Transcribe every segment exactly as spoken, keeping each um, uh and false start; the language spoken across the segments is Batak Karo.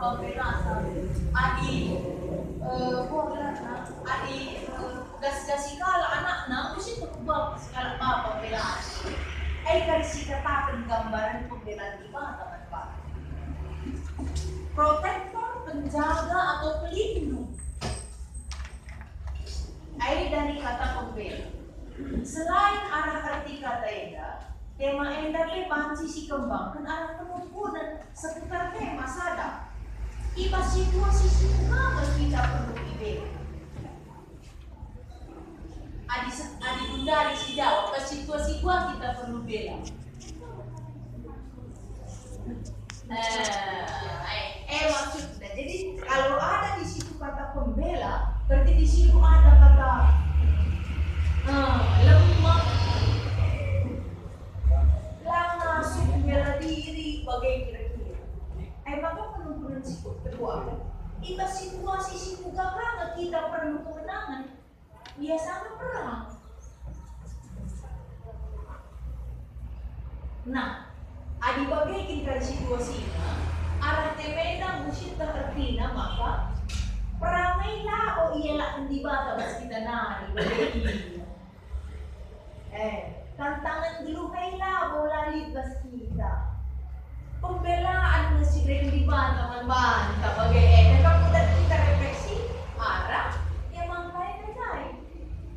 Pembelata. Adi, eh, buah gelarna, adi, eh, gas-gasi kalak anakna, mesti berubah sekalak bapa pembelata. Eh, kari si kataken gambaran pembelaan Dibata man bana. Protektor, penjaga, atau pelindung. Ai dari kata pembela. Selain arah erti kata enda, tema enda pe banci sikembangken arah penungkunen seputar tema sada. I bas situasi si kuga nge kita perlu ibela? Adi se-, adi gundari sijawab, bas situasi kuga kita perlu bela? Eh, eh, eh, maksudnya, jadi kalau ada di situ kata pembela, berarti di situ ada kata, eh, lemah, la ngasup, bela diri, bage kira-kira. Eh, maka penungkunen si kedua, i bas situasi si kuga ka nge kita perlu kemenangen? Biasana perang. Nah, adi bage kin kari situasina, arah tema enda enggo sieteh ertina maka perang e labo ielahken Dibata bas kita nari, bage ia. Eh, tantangen geluh e labo la lit bas kita. Pembelaan nge si ibereken Dibata man banta bage e. Maka mudah kita refleksi arah tema enda ndai.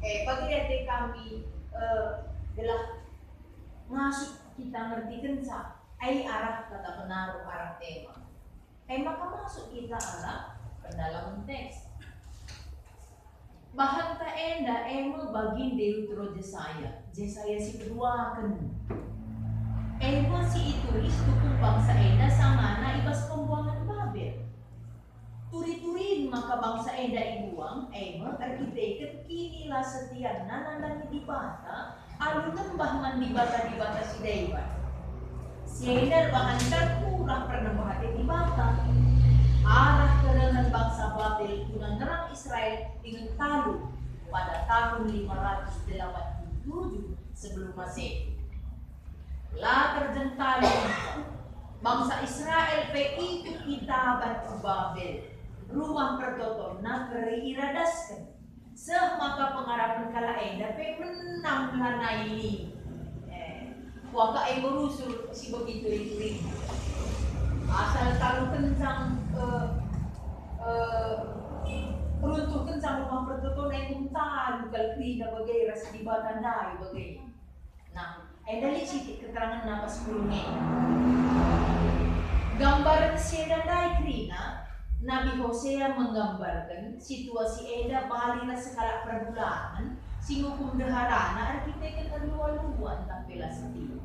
Eh, bage ate kami, eh, gelah ngasup kita ngertikenca, ai arah kata penaruh arah tema. E maka masuk kita arah pendalaman teks. Bahanta enda e me bagin Deutero Jesaya, Jesaya si peduaken. E me si itulis tupung bangsa enda sangana i bas pembuangen Babel. Turi-turin maka bangsa enda ibuang, e me erkiteken kinilasianna nandangi Dibata, alu nembah man dibata-dibata si deban. Si enda erbahan terkurah pernembeh ate Dibata. Arah kerengen bangsa Babel guna nerang Israel dingen talu pada tahun lima ratus delapan puluh tujuh sebelum Masehi. La terjeng talu, bangsa Israel pe ikut itaban ku Babel, rumah pertotonna keri iradasken. Seh maka pengarapen kalak enda pe menam lanai lit. Eh, kuakap e merusul si begitu itu. Asal talu kencang, eh, eh, runtuh kencang rumah pertotona, enggo talu kal kerina bage ras Dibata ndai bage. Nah, enda lit sitik keterangenna pas kurung e. Gambaren si enda ndai kerina, Nabi Hosea menggambarken situasi enda bali ras sekalak perbulangen si ngukum ndeharana erkiteken erlua-lua ntah pe la setia.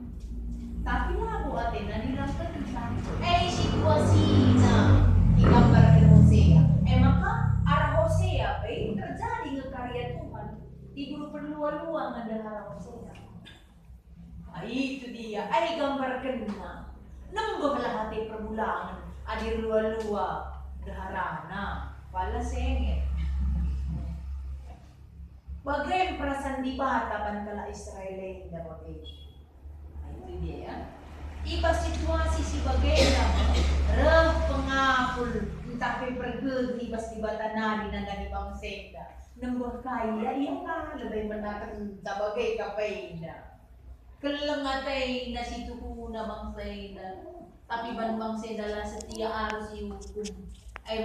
Tapi labo atena nilangkenca. E, situasina igambarken Hosea. E maka arah Hosea pe terjadi nge karya Tuhan. Diburu perlua-lua nge ndehara Hosea. Ah, itu dia, ai gambarkenna. Nembehlah ate perbulangen adi erlua-lua ndeharana, pala senget. Bage perasaan Dibata ban kalak Israel enda bage. Ah, itu dia, ya. I bas situasi si bagenda reh pengapul ntah pe pergegeh i bas Dibata nari nandangi bangsa enda. Nembeh kai ia, ia ka lebe menakenca bage ka pe enda. Keleng atena si tuhuna bangsa enda, tapi ban bangsa enda la setia arus iukum.